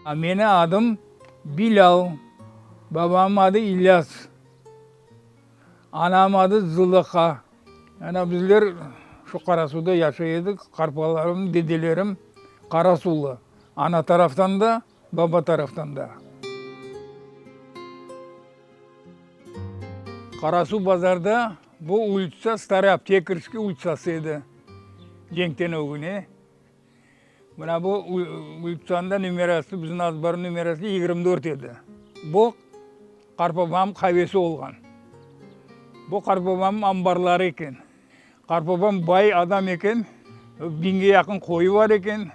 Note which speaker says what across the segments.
Speaker 1: Meni adım Bilâl, babamnıñ adı İlyas, anam adı Zılıha. Ana, bizler şu Qarasuvda yaşay edik, qartbalarım, dedelerim Qarasuvlı, ana taraftan da, baba taraftan da. Qarasuvbazarda bu ulitsa Starıy Aptekarskiy ulitsası edi, cenkten ögüne. Mına bu ulitsanıñ da numerası, bizim azbarnıñ numerası 24 edi. Bu qartbabam qavesi olğan. Bu qartbabamnıñ ambarları eken. Qartbabam bay adam eken, biñge yaqın qoyu bar eken,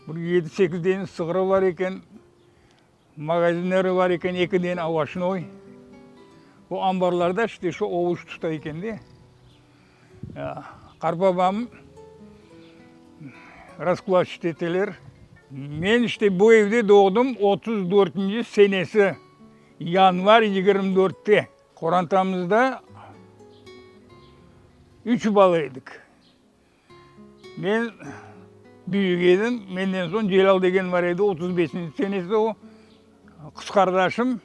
Speaker 1: bir yedi-sekiz dene sığırı bar eken. Magazinleri bar eken, eki dene ovoşnoy. Bu ambarlarda işte şu ovuş tuta eken de. Qartbabam raskulaçit eteler. Men işte bu evde doğdım otuz dörtünci senesi, yanvar 24-te. Qorantamızda üç bala edik. Men büyük edim, menden soñ Celâl degen bar edi, 35-nci senesi o, qız qardaşım,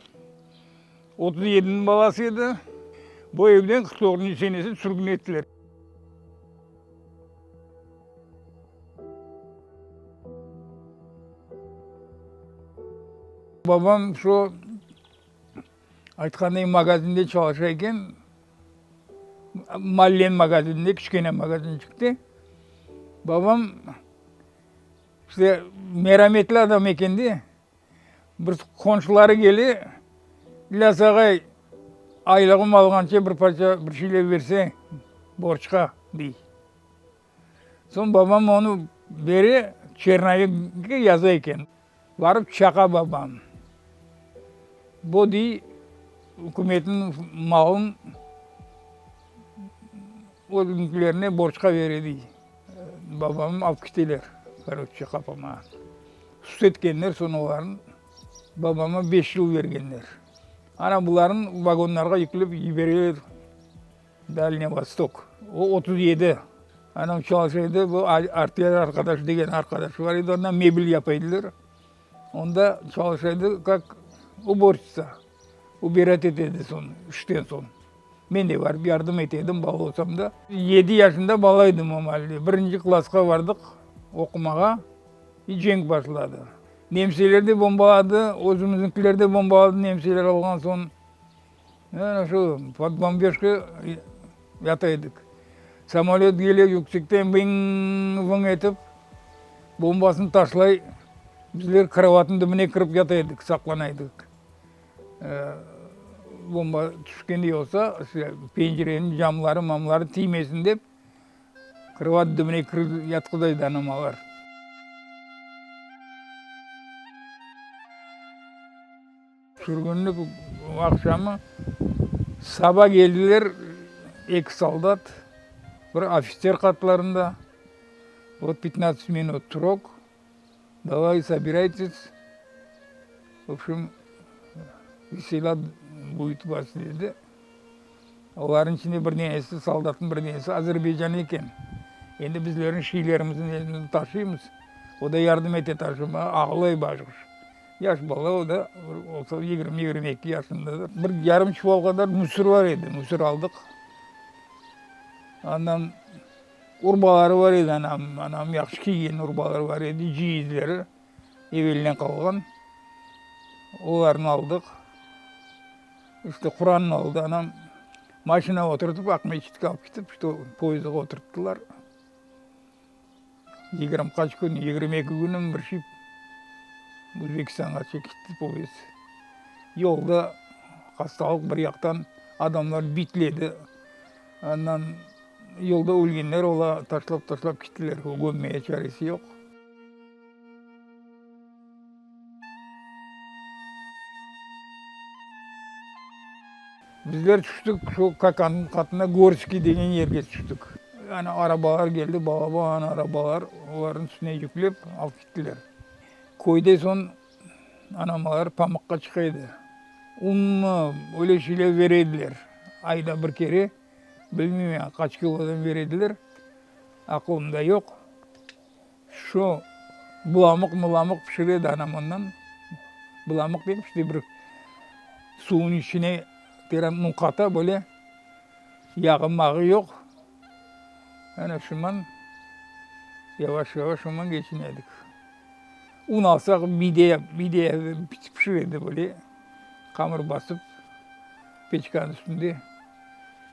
Speaker 1: 37-niñ balası edi. Bu evden 49-ncı senesi sürgün ettiler. Babam şu Aytqanday, magazinde çalışa eken, mallen magazinde, kiçkene magazinçikte. Babam işte merametli adam eken de, bir qonşuları kele, İlyas ağay, aylığım alğance bir parça bir şeyler berseñ borcqa, dey. Soñ babam onı bere, çernovikke yaza eken. Barıp çaqa babam. Bu, dey, ükümetniñ malın özüniñkilerine borcqa bere, dey. Babamnı alıp keteler, koroçe, qapamağa. Sud etkenler soñ olarnı, babama beş yıl bergenler. Ana bularnı vagonlarğa yüklep yibereler. Dalniy Vostok. O 37. Anam çalışa edi, bu Artel arqadaş degen arqadaşı bar edi, ondan mebel yapa ediler. Onda çalışa edi kak uborşitsa, ubirat ete edi soñ, işten soñ. Men de barıp yardım ete edim, bala olsam da. Yedi yaşında bala edim o maalde. Birinci klassqa bardıq oqumağa, i cenk başladı. Nemseler de bombaladı, özümizniñkiler de bombaladı nemseler alğan soñ. Ana şu pod bombeşka yata edik. Samolöt kele yüksekten vıñ-vıñ etip, bombasını taşlay, bizler krovatnıñ dibine kirip yata edik, saqlana edik. Bomba tüşkendey olsa, pencereniñ camları, mamları tiymesin dep, krovat dibine kirip yatqıza edi anamalar. Sürgünlik aqşamı saba keldiler eki soldat, bir ofitser qatlarında, vot pyatnadtsat minut srok, davay sobiraytes, v obşem, veselat budet vas dedi. Olarnıñ içinde bir denesi, soldatnıñ bir denesi Azerbaycan eken. Endi bizlerniñ şeylerimizni taşıymız, o da yardım ete taşımağa, ağlay başqış. Yaş bala o da, olsa yigirmi, 22 yaşındadır. Bir yarım çuval qadar müsür bar edi, müsür aldıq. Andan urbaları bar edi anam, anam yahşı kiygen urbaları bar edi, ciyizleri evelden qalğan. Olarnı aldıq. İşte Qurannı aldı anam. Maşinağa oturtıp Aqmescitke alıp ketip, işte poyezdğa oturttılar. Yigirmi qaç kün, 22 künmi bir şey Özbekistanğa çekişti poyezd. Yolda hastalıq bir yaqtan, adamlar bitledi. Andan yolda ölgenler ola, taşlap-taşlap kettiler, kömmege çaresi yoq. Bizler tüştik şu Kakannıñ qatına, Gorskiy degen yerge tüştik. Yani arabalar keldi, balaban arabalar, olarnıñ üstüne yüklep alıp kettiler. Köyde soñ anamalar pamuqqa çıqa edi. Unnı, öyle şeyler bere ediler. Ayda bir kere, bilmeyim yani qaç kilodan bere ediler, aqılımda yoq. Şu. Bulamıq-mulamıq pişire edi anam ondan. Bulamıq deyim, işte bir suvnıñ içine teren un qata böyle, yağı-mağı yoq. Ana şundan yavaş-yavaş şundan keçine edik. Un alsaq, mide, mide pişire edi böyle, hamır basıp peçkanıñ üstünde.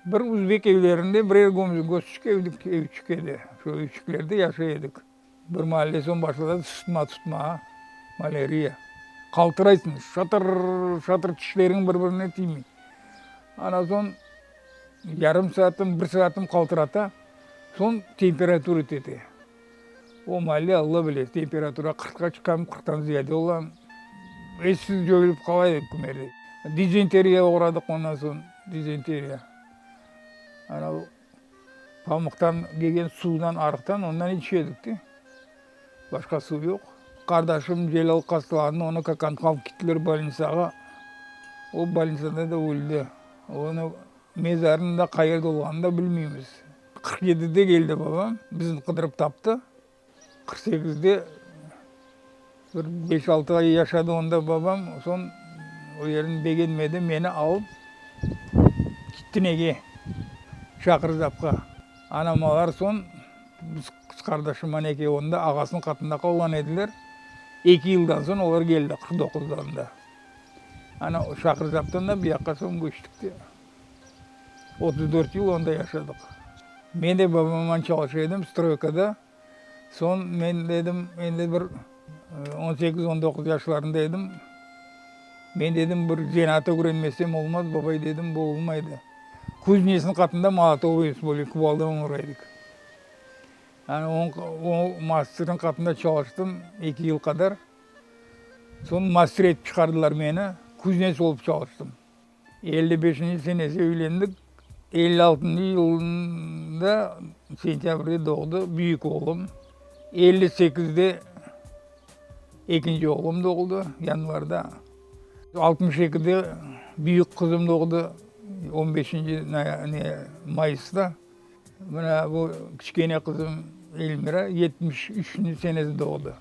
Speaker 1: Bir uzbek evlerinde birer gosçik evçik edi, şu evçiklerde yaşay edik. Bir maalle soñ başladı sıtma tutmağa, malâriya. Qaltıraysıñ, şatır, şatır tişleriñ bir-birine tiymey. Ana soñ yarım saatım, bir saatım qaltırata, soñ temperatura tete. O maalle Alla bile, temperatura qırqqa çıqam, qırqtan ziyade olam. Essiz coyulıp qala edik kimerde. Dizenteriyağa oğradıq ondan soñ, dizenteriya. Ana Pamuqtan kelgen suvdan, arıqtan, ondan içe edik de. Başqa suv yoq. Qardaşım Celâl hastalandı, onı Kokandğa alıp kettiler bolnitsağa. O bolnitsada da öldi. Onı mezarınıñ da qayerde olğanını da bilmeymiz. 47-de keldi babam, bizni qıdırıp taptı. 48-de bir beş-altı ay yaşadı onda babam, soñ o yerini begenmedi, meni alıp gitti nege, Şahrizapqa. Anam olar soñ, biz qız qardaşımman ekevi onda ağasınıñ qatında qalğan ediler. Eki yıldan soñ olar keldi, 49-da anda. Ana Şahrizaptan da bu yaqqa soñ köçtik de. 34 yıl onda yaşadıq. Men de babamman çalışa edim stroykada. Soñ men dedim, endi bir on sekiz, on doquz yaşlarında edim. Men dedim, bir zenaat ögrenmesem olmaz, babay dedim, bu olmaydı. Kuznetsniñ qatında molotovoy böyle kuvaldaman ura edik. Yani o masterniñ qatında çalıştım eki yıl qadar. Soñ master etip çıqardılar meni, kuznets olıp çalıştım. 55-nci senesi üylendik, 56-ncı yılında sentâbrde doğdı büyük oğlum. 58-de ekinci oğlum doğdı, yanvarda. 62-de büyük qızım doğdı, on beşinci mayısta. Mına bu kiçkene qızım Elmira 73-nci senesi doğdı.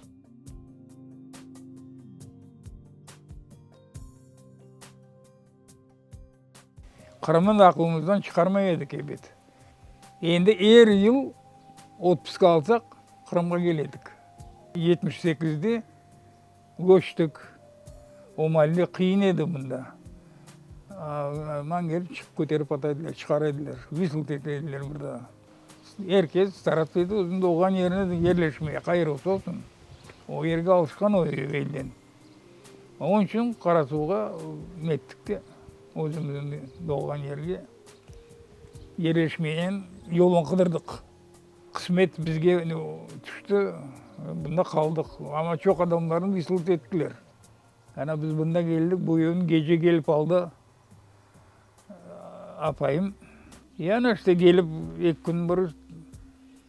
Speaker 1: Qırımnı da aqlımızdan çıqarmay edik, ebet. Endi er yıl otpuska alsaq, Qırımğa kele edik. 78-de köçtik. O malle qıyın edi mında. Aman kelip çıqıp köterip ata ediler, çıqara ediler, vısıl ete ediler bir daa. Er kes starats edi özüniñ doğğan yerine yerleşmege, qayır olsa olsun. O yerge alışqan o evelden. Onıñ içün Qarasuvğa nettik de, özümizniñ doğğan yerge yerleşmeynen yolun qıdırdıq. Qısmet bizge tüşti, bunda qaldıq. Amma çoq adamlarnı vıslıt ettiler. Ana biz bunda keldik, bu evni gece kelip aldı apayım. Yani işte kelip eki kün bir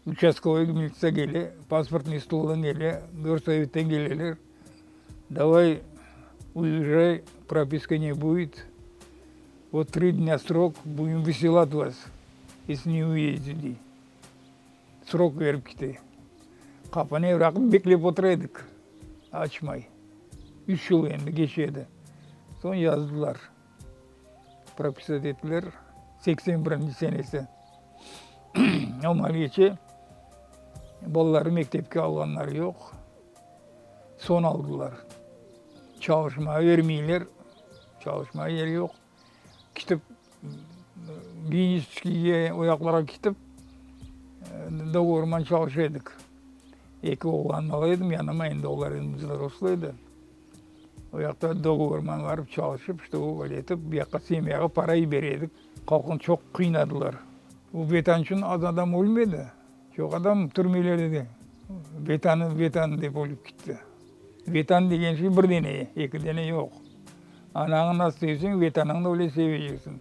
Speaker 1: Uçastkovoy militsiya kele, pasportnıy stoldan kele, gorsovetten keleler. Davay, uezjay, propiska ne будет, vot tri dnâ srok, budem vıselat vas, esli ne uedete, dey. Srok berip kete. Qapını evraqnı beklep otura edik, açmay. Üç yıl endi keçe edi. Soñ yazdılar. Propisat ettiler, 81-nci senesi. O maalgece balalarnı mektepke alğanları yoq. Soñ aldılar. Çalışmağa bermeyler, çalışmağa yer yoq. Ketip, Geniçeskiyge, o yaqlarğa ketip, dogovorman çalışa edik. Eki oğlannı ala edim yanıma, endi olar endi vzroslıy edi. O yaqta dogovorman barıp çalışıp, işte o öyle etip, bu yaqqa semyağa para yibere edik. Halqnı çoq qıynadılar. Bu Vetan içün az adam ölmedi. Çoq adam türmelerde de Vetanı, Vetan dep ölip kitti. Vetan degen şey bir dene, eki dene yoq. Anañı nasıl sevseñ, Vetanıñnı da öyle seveceksiñ.